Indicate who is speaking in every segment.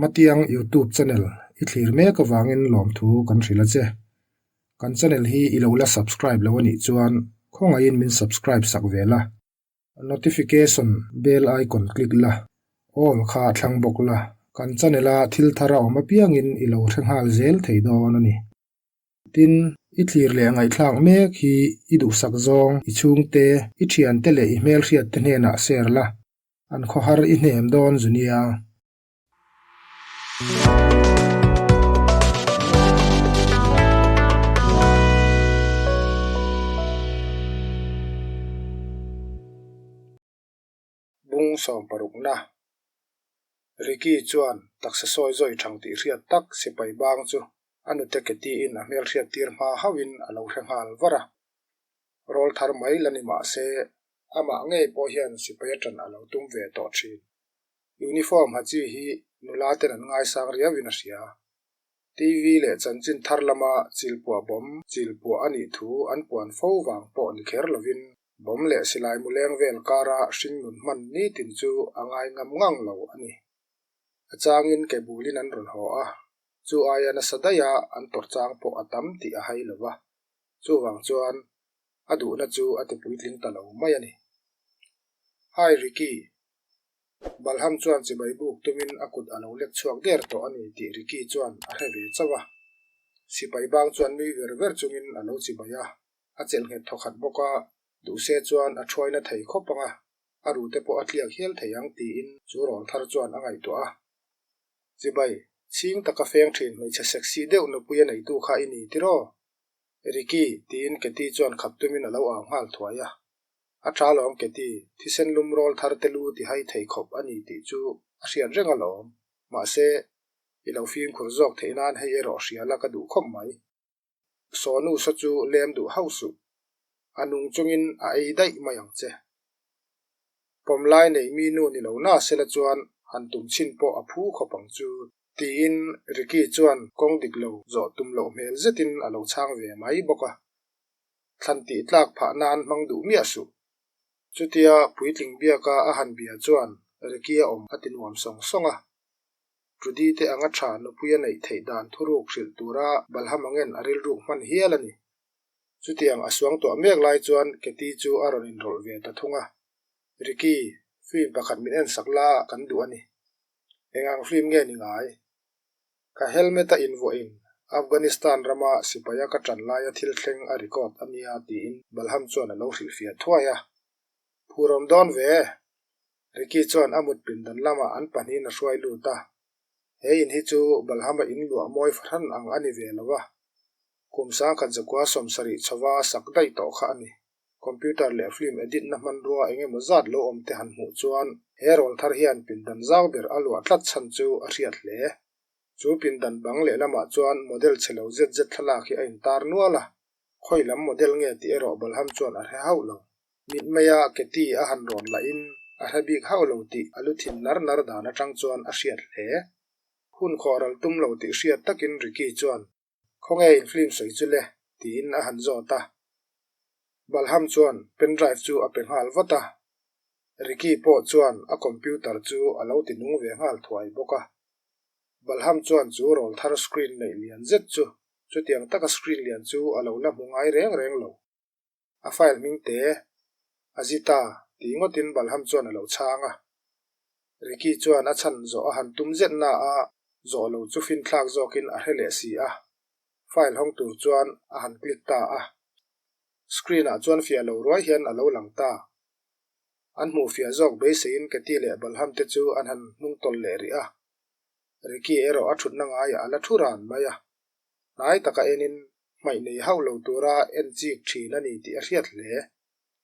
Speaker 1: Hmatiang Youtube channel i thlir mek avangin lawmthu kan hrilh a che. Kan channel hi i lo la subscribe lo a nih chuan khawngaihin min subscribe sak ve la. Notification bell icon click la, all kha thlang bawk la, kan channel a thil thar a awm apiangin i lo hre nghal zel thei dawn a ni. Tin, i thlir leh ngaihthlak mek hi i duhsak zawng, i chhungte, i thiante leh i hmelhriatte hnenah share la, an khawhar i hnem dawn zu nia. Bung sawmparukna Ricky chuan taksa sawi zawi thang tih hriat tak sipai bang chu a nute ketiin a hmelhriat tir hma hauhin a lo hre nghal var a. Rawl thar mai la ni mah se amah ngei pawh hian sipai a ṭan a lo tum ve tawh ṭhin. Uniform ha chi hi nula ten an ngaisang riauin a hria. TV leh chanchin thar lama chilpuah bawm chilpuah a nih thu an puan fo vang pawh ni kher lovin bawm leh silai mu leng vel kara hringnun hman nitin chu a ngai ngam ngang lo a ni. A changin ke bulin an rawn haw a, chu aia nasa daiha an tawrh chang pawh a tam tih a hai lo va, chuvang chuan a duhna chu a ti puitling ta lo mai a ni. Hi Ricky! Balham chuan chibai buk tumin a kut a lo lek chhuak der tawh a ni tih Ricky chuan a hre ve chauh a. Sipai bang chuan nui ver ver chungin a lo chibai a, a chelh nghet thawkhat bawk a, duhse chuan a thuaina thei khawp ang a, a rute pawh a tliak hial thei ang tiin chu rawl thar chuan a ngaihtuah a. Chibai, chhing taka feng thin hmeichhe sexy deuh nupui a neitu kha i ni tiraw? Ricky, tiin Katy chuan khap tumin a lo au nghal thuai a. A tha alawm Katy, thisen lum rawl thar te lu ti hai thei khawp a ni tih chu a hriat reng alawm. Mahse, i lo fimkhur zawk theih nan hei erawh hria la ka duh khawp mai. Sawnu saw chu lem duh hauh suh. A nung chungin a ei daih mai ang che. Pawmlai nei mi nu ni lo na sela chuan han tum chhin pawh a phu khawp ang chu. Tiin Ricky chuan kawng dik lo zawh tum loh hmel zetin a lo chhang ve mai bawk a. Thlan tih tlak phah nan hmang duh miah suh. Chutia puitling biaka a han bia chuan Ricky a awm a ti nuam sawng sawng a. Trudy te anga tha nupui a neih theih dan thuruk hrilh tura Balham angen a rilruk hman hial a ni. Chutiang a suang tuah mek lai chuan Katy chu a rawn inrawlh ve ta thung a. Ricky, film pakhat min ensak la kan duh a ni. Eng ang film nge ni ngai? Ka helmet a invuahin Afghanistan rama sipaia ka ṭan laia thil thleng a record a nia tiin Balham chuan a lo hrilhfiah thuai a. Phurawm dawn ve! Ricky chuan a mut pindan lamah an pahnihin a hruai lut a. He in hi chu Balhama in luah mawi fahran ang a ni ve lo a. Kum sangkhat zakua sawmsarih chhova sak daih tawh kha a ni. Computer leh film edit na hmanrua eng emaw zat lo awm te han hmuh chuan he rawl thar hian pindan zau ber a luah tlat chhan chu a hriat hle. Chu pindan bang lehlamah chuan model chhe lo zet zet thlalak hi a intar nual a, khawi lam model nge tih erawh Balham chuan a hre hauh lo. Mitmeia Katy a han rawn lahin a hre bik hauh lo tih a lu thin nar nar dan atang chuan a hriat hle. Hun khawhral tum lo tih hriat takin Ricky chuan Khawnge in film sawi chu le? tiin a han zawt a. Balham chuan pen drive chu a pe nghal vat a. Ricky pawh chuan a computer chu a lo ti nung ve nghal thuai bawk a. Balham chuan chu rawl thar screen neih lian zet chu chutiang taka screen lian chu a lo la hmu ngai reng reng lo. A file hming te, Azita, tih ngawtin Balham chuan a lo chhang a. Ricky chuan a chhan zawh a han tum zet na a, zawh lo chu finthlak zawkin a hre leh si a. File hawng tur chuan a han click ta a. Screen ah chuan fiah lo ruai hian a lo lang ta. An hmuh fiah zawk beiseiin Katy leh Balham te chu an han hnung tawlh leh rih a. Ricky erawh a thutna ngaiah a la thu ran mai a. Hnai taka enin hmaih nei hauh lo tura en chik thin a ni tih a hriat hle.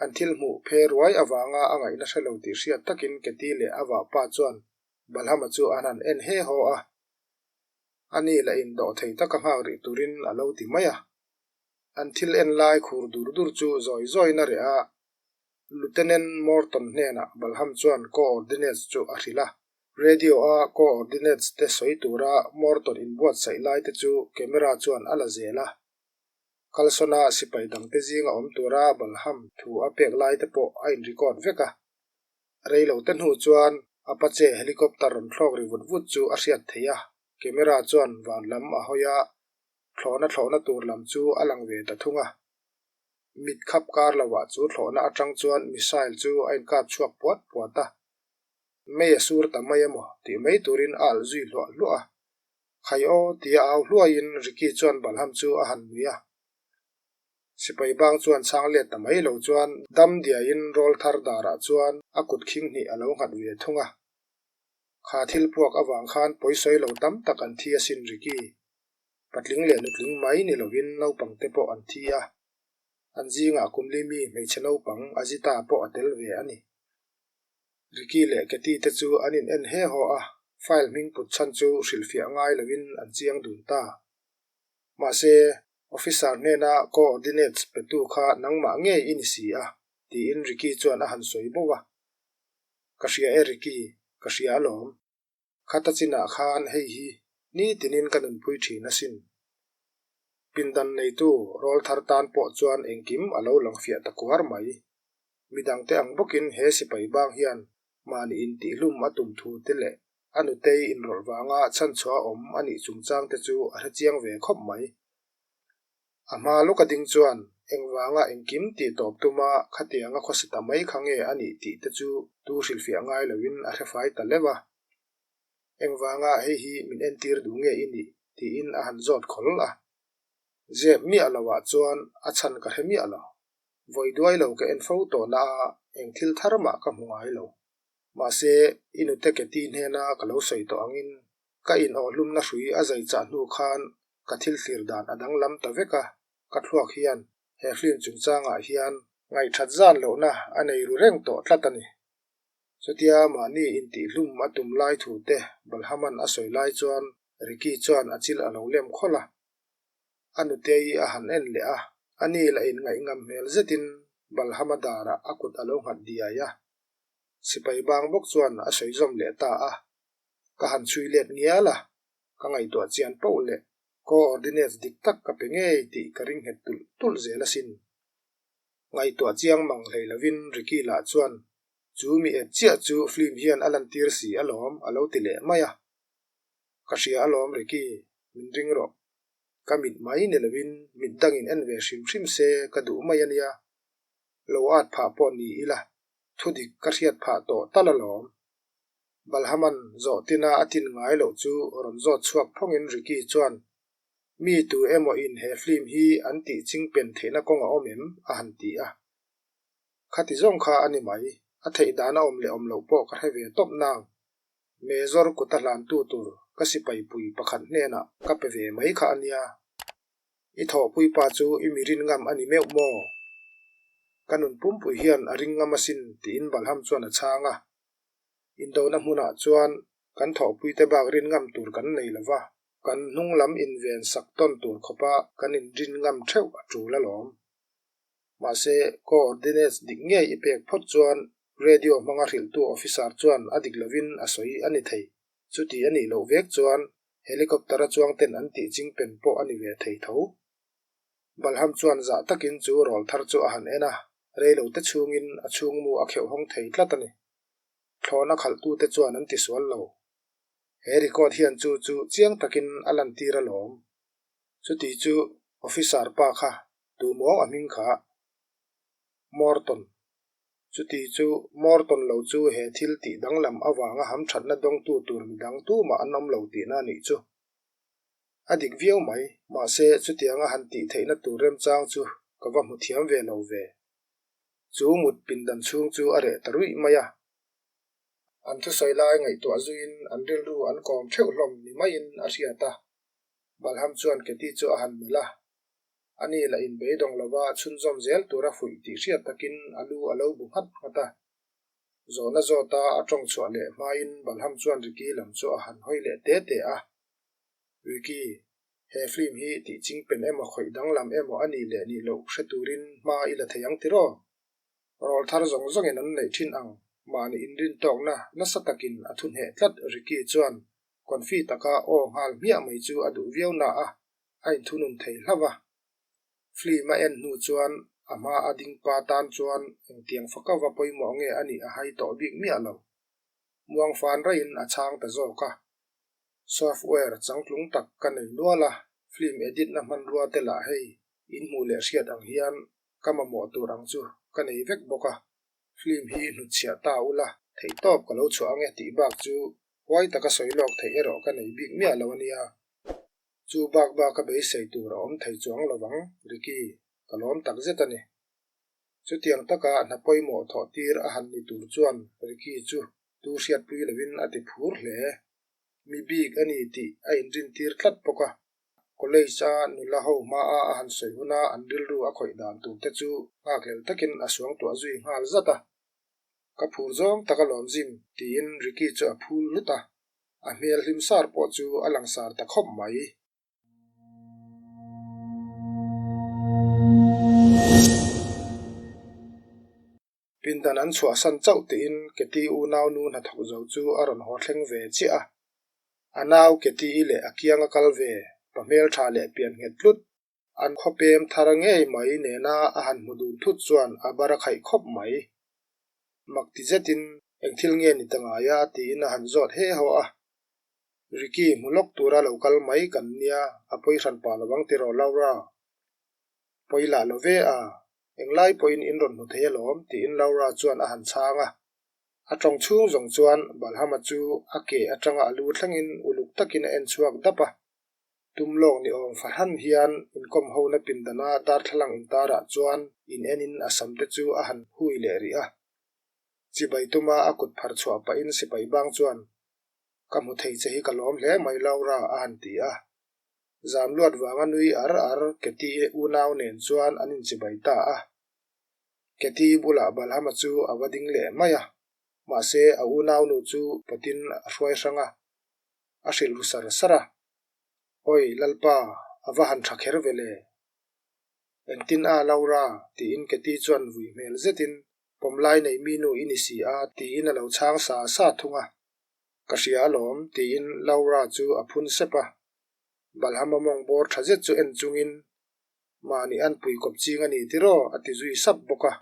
Speaker 1: An thil hmuh phe ruai avanga a ngaihna hre lo tih hriat takin Katy leh a vahpa chuan Balhama chu an han en he haw a. Ani la indawh thei taka nghak rih turin a lo ti mai a. An thil en lai khur dur dur chu zawi zawiin a reh a. Lieutenant Morton hnenah Balham chuan co-ordinates chu a hrilh a. Radio-a co-ordinates te sawi tura Morton inbuatsaih lai te chu camera chuan a la zel a. Carlson-a sipai dangte zinga awm tura Balham thu a pek lai te pawh a in-record vek a. Reilote hnu chuan Apache helicopter rawn thlawk ri vut vut chu a hriat theih a, camera chuan van lam a hawi a, thlawhna thlawhna tur lam chu a lang ve ta thung a. Mit khap kar loah chu thlawhna atang chuan missile chu a inkap chhuak puat puat a, mei a sur ta mai emaw tih mai turin a alh zui hluah hluah a. Khai aw tia au hluaiin Ricky chuan Balham chu a han nui a. Sipai bang chuan chhang let ta mai lo chuan dam diaiin rawl thar darah chuan a kut khing hnih a lo nghat ve thung a. Kha thil puak avang khan pawisawi lo tam tak an thi asin Ricky. Patling leh nutling mai ni lovin naupang te pawh an thi a. An zingah kumli mi hmeichhe naupang Azita pawh a tel ve a ni. Ricky leh Katy te chu an in en he haw a, file hming put chhan chu hrilhfiah ngai lovin an chiang dun ta. Mahse, Officer hnena coordinates petu kha nangmah ngei i ni si a, tiin Ricky chuan a han sawi bauh a. Ka hria e Ricky, ka hria alawm. Khata chinah khan hei hi nitinin ka nunpui thin asin. Pindan neitu rawl thar tan pawh chuan engkim a lo lang fiah ta kuar mai. Midangte ang bawkin he sipai bang hian mahni intihlum a tum thu te leh a nutei inrawlh vanga chhanchhuah awm a nih chungchang te chu a hrechiang ve khawp mai. A hma lawka ding chuan engvanga engkim tih tawp tuma khatianga khawsa ta mai kha nge a nih tih te chu tu hrilhfiah ngai loin a hrefai ta leuh a. Engvanga hei hi min entir duh nge i nih? tiin a han zawt khawl a. Zep miah loah chuan a chhan ka hre miah lo. Vawi duai lo ka en fo tawh na a, eng thil thar mah ka hmu ngai lo. Mahse, i nute Katy hnena ka lo sawi tawh angin ka inawhhlumna hrui a zai chah hnu khan ka thil thlir dan a danglam ta vek a, ka thluak hian he film chungchangah hian ngaihthat zan lohna a nei ru reng tawh tlat a ni. Chutia mahni intihhlum a tum lai thu te Balhaman a sawi lai chuan Ricky chuan a chil a lo lem khawlh a. A nutei a han en leh a, ani la inngaih ngam hmel zetin Balhama darah a kut a lo nghat diai a. Sipai bang bawk chuan a sawi zawm leh ta a, ka han chhui let ngial a, ka ngaihtuah chian poh leh coordinates dik tak ka pe ngei tih ka ring nghet tulh tulh zel asin. Ngaihtuah chiang mang hlei lovin Ricky lah chuan chu mi ep chiah chu film hian a lantir si alawm a lo ti leh mai a. Ka hria alawm Ricky, min ring rawh. Ka mit mai ni lovin mit dangin en ve hrim hrim se ka duh mai ania. Lo at phah pawh ni ila Thudik ka hriat phah tawh tal alawm. Balhaman zawh tina a tin ngai loh chu rawn zawt chhuak phawngin Ricky chuan, Mi tu emaw in he film hi an tih chingpen theihna kawng a awm em? a han ti a. Khati zawng kha a ni mai, a theih dan a awm leh awm loh pawh ka hre ve tawp nang. Mezawr kuta hlantu tur ka sipai pui pakhat hnenah ka pe ve mai kha a nia. I thawhpui pa chu i mi rin ngam a ni meuh maw? Ka nun pumpui hian a ring ngam asin tiin Balham chuan a chhang a. Indona hmunah chuan kan thawhpuite bak rin ngam tur kan nei lo va, kan hnung lam inven sak tawn tur khawpa kan inrin ngam theuh a tul alawm. Mahse, coordinates dik ngei i pek phawt chuan radio hmanga hrilhtu officer chuan a dik lovin a sawi a ni thei. Chuti a nih loh vek chuan Helicopter a chuang ten an tih ching pen pawh a ni ve thei tho. Balham chuan zah takin chu rawl thar chu a han en a, reilo te chhungin a chhungmu a kheuh hawng thei tlat a ni. Thlawhna khalhtute chuan an tisual lo. He record hian chu chu chiang takin a lantir alawm. Chuti chu officer pa kha tumawng a hming kha Morton. Chuti chu Morton lo chu he thil tih danglam avanga hamthatna dawngtu tur midang tumah an awm lo tihna a nih chu. A dik viau mai, mahse chutianga han tih theihna tur remchang chu ka va hmu thiam ve lo ve. Chu mut pindan chhung chu a reh ta ruih mai a. An thusawi lai ngaihtuah zuiin an rilru an kawm theuh hlawm ni maiin a hriat a. Balham chuan Katy chu a han melh a. Ani la inbeidawng lova chhunzawm zel tura fuih tih hriat takin a lu a lo bu nghat nghat a. Zawhna zawta a tawng chhuah leh hmain Balham chuan Ricky lam chu a han hawi leh te te a. Ricky, he film hi tih chingpen emaw khawih danglam emaw a nih leh nih loh hre turin hma i la thei ang tiraw? Rawl thar zawng zawngin an neih thin ang, mahni inrintawkna nasa takin a thu hneh tlat Ricky chuan confi taka aw nghal hmiah mai chu a duh viau na a. a inthunun thei hlauh a. Film a en hnu chuan a hma a ding pa tan chuan engtiang faka va pawimawh nge a nih a hai tawh bik miah lo. Muang fan raihin a chhang ta zawk a. Software changtlung tak ka nei nual a, film edit na hmanrua te lah hei in hmuh leh hriat ang hian ka mamawh tur ang chu ka nei vek bawk a. Film hi hnutchhiah ta ula theihtawp ka lo chhuah ang e tih bak chu huai taka sawi lawk theih erawh ka nei bik miah lo a nia. Chu bak bak a beisei tur a awm thei chuang lo vang, Ricky, ka lawm tak zet a ni. Chutiang taka hna pawimawh thawh tir a han ni tur chuan Ricky chu tu hriatpui lovin a ti phur hle. Mi bik a ni tih a inrintir tlat bawk a. College-a nula ho hmaa a han sawi huna an rilru a khawih dan tur te chu nghakhlel takin a suangtuah zui nghal zat a. Ka phur zawng tak alawm Jim, tiin Ricky chu a phul hlut a. A hmel hlim sar pawh chu a langsar ta khawp mai. Pindan an chhuahsan chauh tiin Keti unaunu hnathawk zo chu a rawn haw thleng ve chiah a. A nau Keti-i leh a kianga kal ve, pa hmeltha leh pian nghet tlut, an khawpem thar ngei mai nena a han hmu dun thut chuan a bar a khaih khawp mai. Mak ti zetin eng thil nge ni ta ngai a tiin a han zawt he haw a. Ricky hmu lawk tura lo kal mai kan nia, a pawi hran pah lo ang tiraw Laura? Pawi lah lo ve a, englai pawhin in rawn hmu thei alawm tiin Laura chuan a han chhang a. A tawng chhung zawng chuan Balhama chu a ke atanga a lu thlengin uluk takin a en chhuak dap a. Tum lawk ni awm fahran hian inkawm hona pindana darthlalang intarah chuan in enin a sam te chu a han hui leh rih a. Chibai tuma a kut phar chhuah pahin sipai bang chuan, Ka hmu thei che hi ka lawm hle mai Laura a han ti a. Zam luat vanga nui ar ar Keti unau nen chuan an inchibai ta a. Keti bulah Balhama chu a va ding leh mai a, mahse a unaunu chu pawtin a hruai hrang a. A hrilh ru sar sar a, Awi Lalpa, a va han tha kher ve le. Engtin a, Laura? tiin Katie chuan vui hmel zetin, Pawmlai nei mi nu i ni si a, tiin a lo chhang sa sa thung a. Ka hria alawm, tiin Laura chu a phun sep a. Balhama mawng bawr tha zet chu en chungin, Mahni anpui kawp ching a ni tiraw? a ti zui sap bawk a.